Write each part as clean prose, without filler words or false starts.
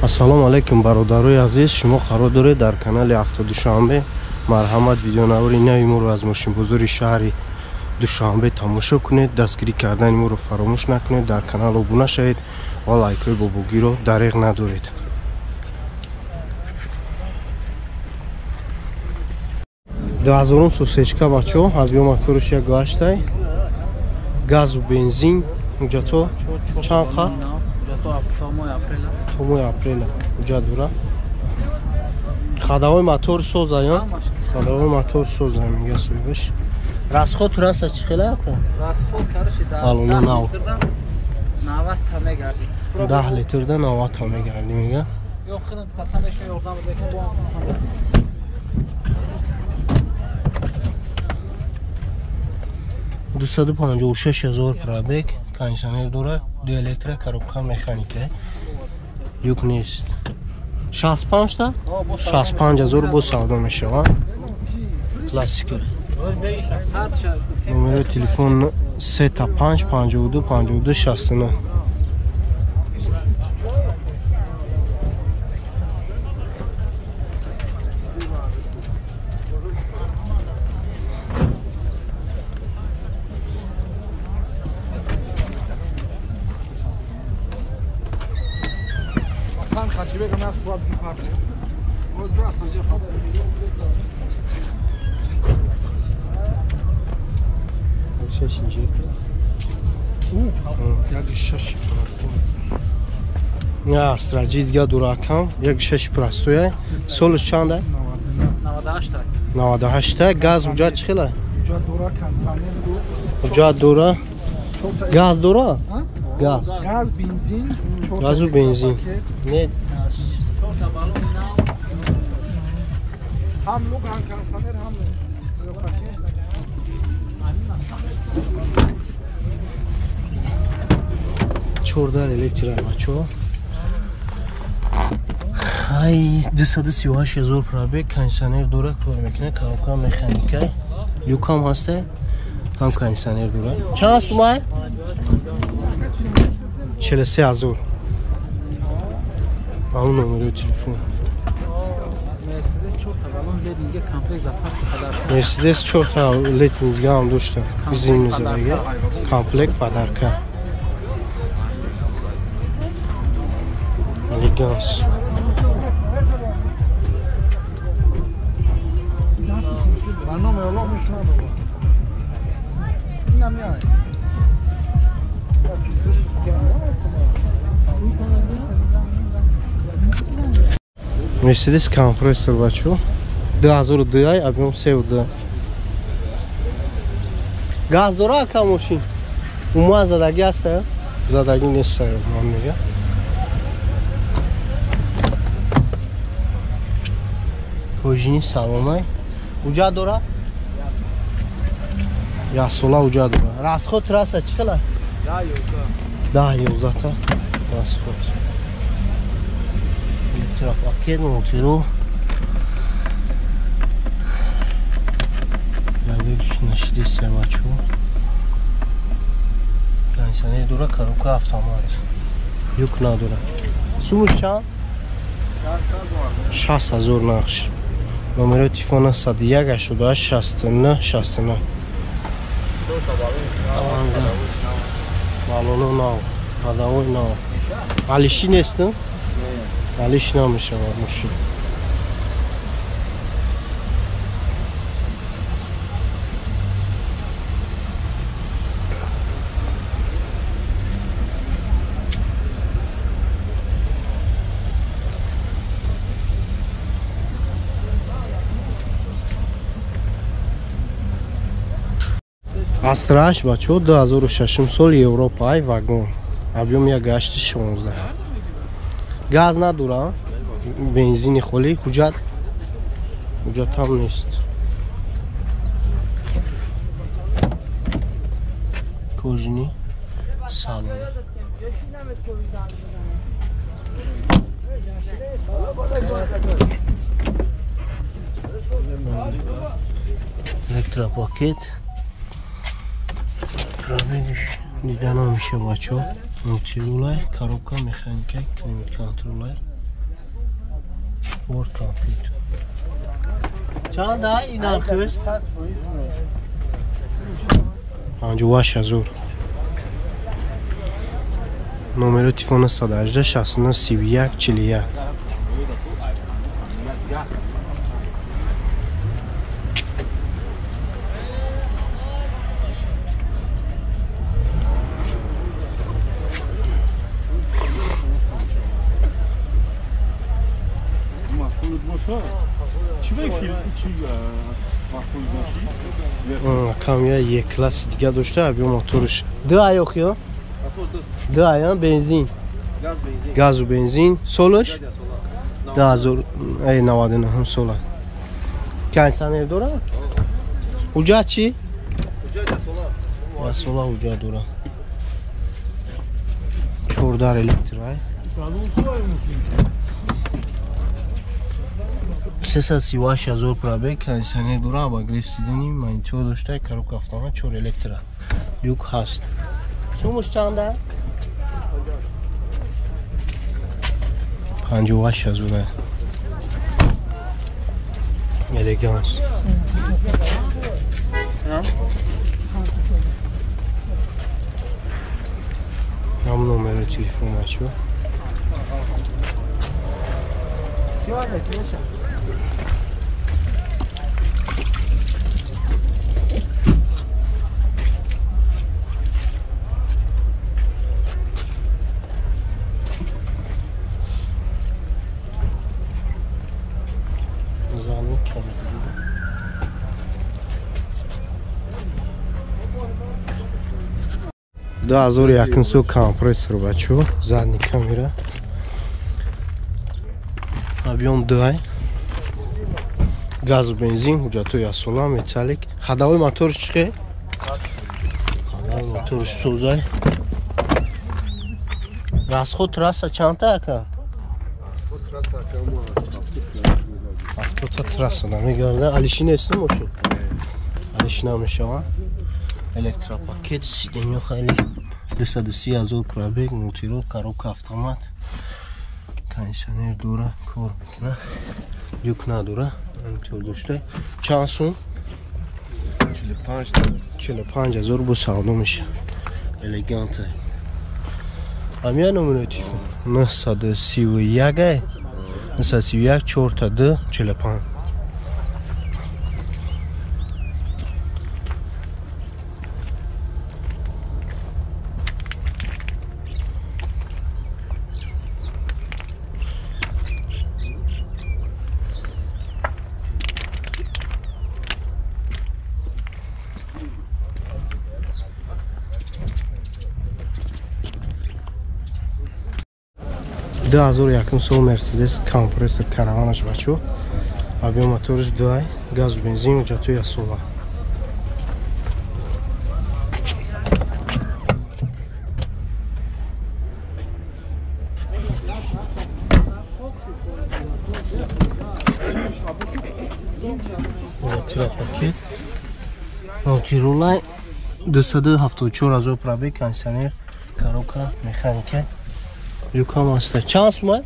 Ассалому алайкум бародарои азиз, шумо қарор доред дар канали Авто Душанбе. Марҳамат, видеонавори нави моро аз мошинбозори шаҳри Душанбе тамошо кунед. Дастгирӣ кардани моро фаромӯш накунед, дар канал обуна шавед ва лайкҳои бобогиро дареғ надоред. 2000 сусечка бачо, объем моторш 1.8, газу бензин, ҳуҷҷатҳо чанд қа? То моҳи апрела ҳуҷҷат дора. Ходовой мотор соза, ё? Ходовой мотор соза, мега соҳибаш. Расход раса чӣ хела ака? Расход караши да 90 та мегарди. 10 литрда 90 та мегарди мега. Ё худам қасамаш ёрдам бекун бо. 256 000 пробег, кондиционер дора, ду электро, коробка механика. Люк нест. 65 та? 65 000 бо савдо мешавад. Классика. Номери телефон 3 та 5 52 52 69. Астраҷи дига дуракам 1.6 простоя. Солш чанда? 98. Газ ҳуҷҷат чӣ хела? Ҳуҷҷат дора. Газ дора? Газ. Газ, бензин. Газу бензин. Не. Ҳам люк, ҳам кондиционер, ҳам пакет. 14 электро бачо. Ай 238 000 пробег, кондиционер дора, кор мекунад, коробка механика, люкам ҳаста, ҳам кондиционер дора. Чанд сумай? 43 000. Ам номери телефон. Мерседес 4 та лединга ҳам дошта. Зимни задага. Комплект подарка. Элеганс. Мерседес компрессор бачо 2002, объем 3.2. Газ дора ака мошин? Умуман задагӣ аста? Задагӣ нест, ман мегам. Кожини салонай. Ҳуҷҷат дора? Як сола ҳуҷҷат дора. Расход трасса чӣ хела? 10-11 та расход. Электропакет, мултиру. Нашиди бачо. Кондиционер дора, коробка автомат. Люк надора. Сумуш чанд? 60 000 нақш. Номери телефон 101 88 69 69. Балоно нав, ходовой нав. Алиши нест? Алиш намешавад мошин. Астраш бачо 2006 сол, Европа, ай вагон. Объем 1.16. Газ надора, бензини холӣ, ҳуҷҷат ҳам нест. Кожини салон. Электропакет. Пробегиш дида намеша бачо. Мултирулай, коробка механика, климат контролай. Борт компютер. Чанд ай нархш? 58,000. Номери телефона 118 69 31 41. Камя Е класс дига дошта, абио моторш. Ду ай охиё? Ду ай, бензин. Газу бензин. Солаш? 2099 сола. Кондиционер дора? Уҷа чӣ? Уҷа сола уҷа дора. 14 электро ай. 338,000 пробег, кондиционер дора, обогрев сидений, монитор дошта, коробка автомат, 4 электро. Люк ҳаст. Сумуш чанда? 58,000. Элеганс. Нам номери телефон бачо. Ду ҳазору якум сол компрессор бачо, задний камера. Объем 2. Газ, бензин, ҳуҷҷатҳои асола, металлик. Ходовой моторш чӣ хел? Ходовой моторш созай. Расход трасса чандта ака? Расход трасса ака мо 70 та трасса намегарда. Алиши нест мошин? Алиши намешава. Электропакет, сиденьё хеле 230,000 пробег, мултирол, коробка автомат. Кондиционер дора, кор мекунад. Люк надора, монитор дошта. Чанд сум? 45,000 бо савдо мешавад. Элегант. Амия номери телефон 931 931 42 45. Ду ҳазору якум сол Мерседес компрессор караванаш бачо. Объем моторш 2, газу бензин, ҳуҷҷатҳои асола. Электропакет. Мултиролай 274,000 пробег, кондиционер, коробка, механика. Люкам аста. Чанд сумай?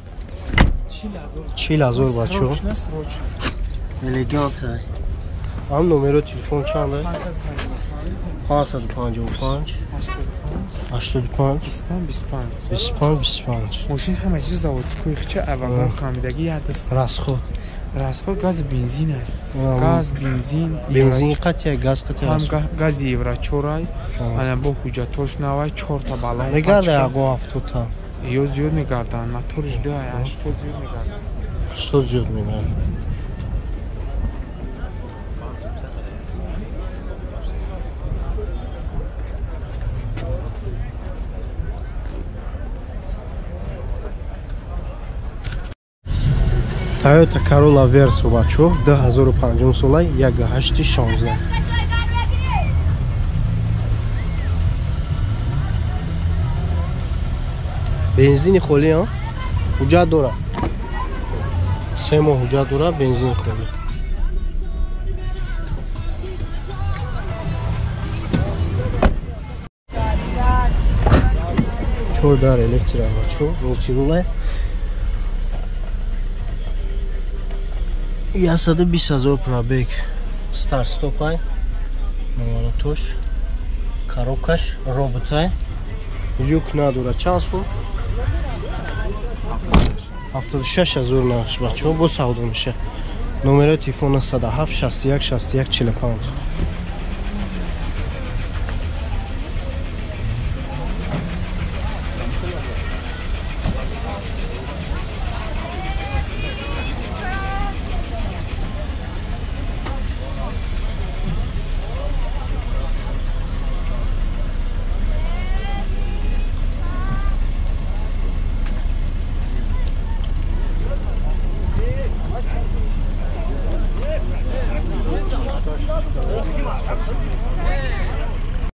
40,000 бачо. Элегант ай. Ам номеро телефон чанд ай? 555 85 25 25. 25 25. Мошин ҳама чиз заводской хча аввалон хамидагӣ як даст. Расход. Расход газ бензин ай. Газ бензин. Бензин қатия, газ қатия. Ҳам гази евро 4 ай. Ана бо ҳуҷҷатош навай 4 та балон. Мегарда ягон 70 та. Ё зиёд мегарданд, моторш 2 ай, 80 зиёд мегарданд. 80 зиёд мегарданд. Toyota Corolla Verso бачо 2005 сола 1.816. Бензини холӣ ҳуҷҷат дора. 3 моҳ ҳуҷҷат дора, бензини холӣ. Чор дар электро бачо, мултирулай. 120 000 пробег, старт стопай, номеротош, коробкаш роботай, люк надора. Чанд сум? 76 000 нархш, бачаҳо, бо савдо меша. Номерои телефон 7 61 61 45.